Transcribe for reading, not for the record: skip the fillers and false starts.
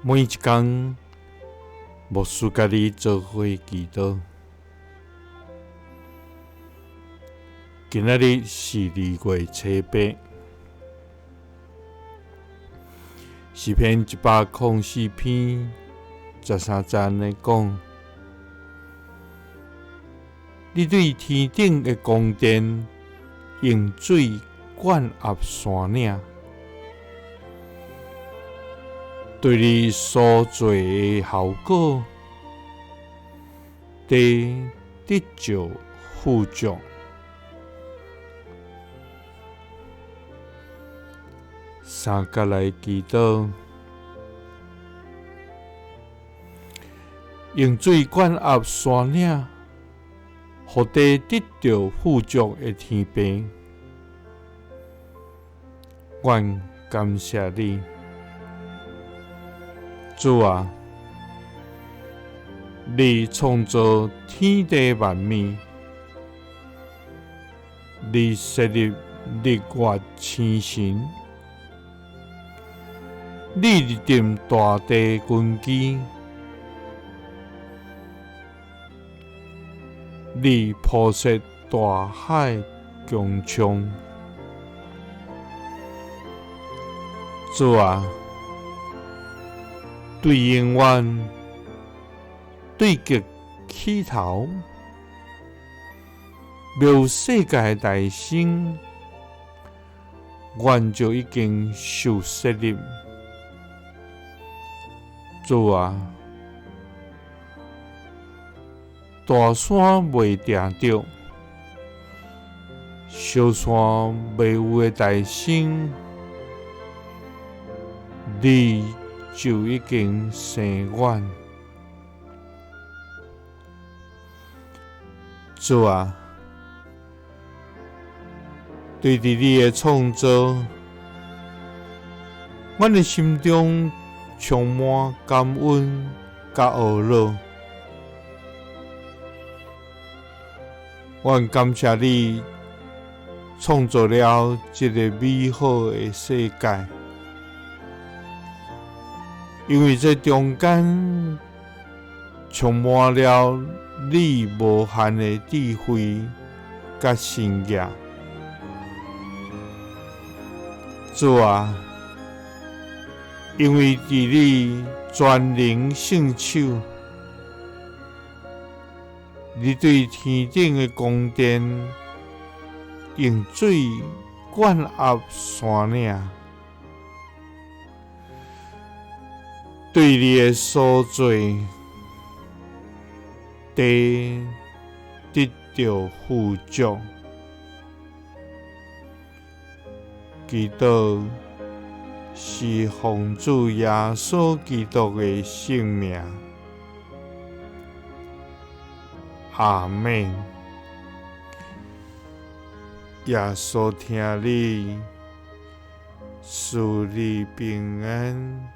每一工，牧师佮你做伙祈祷。今仔日是2月初8，诗篇104篇13节按呢讲：你对天顶的宫殿用水灌压山岭，对你所做的效果，地得著富足。三角来祈祷，用水灌压山岭，予地得著富足的天父，阮感谢你，主啊，你创造天地万物，你设立日月星辰，你立定大地根基，你铺设大海穹苍。主啊，对永远对极起头，未有世界的诞生，阮就已经受设立。主啊，大山未定著，小山未有的诞生，你就已经生阮。主啊，对伫你的创造，阮的心中充满感恩佮懊恼。阮感谢你创造了这个美好的世界，因为这中间充满了你无限的智慧佮神迹。主啊，因为伫你全能圣手，你对天顶的宫殿用水灌压山岭，对你的所做，地得著富足。祈祷是奉主耶稣基督的圣名，阿们。耶稣疼你，赐你平安。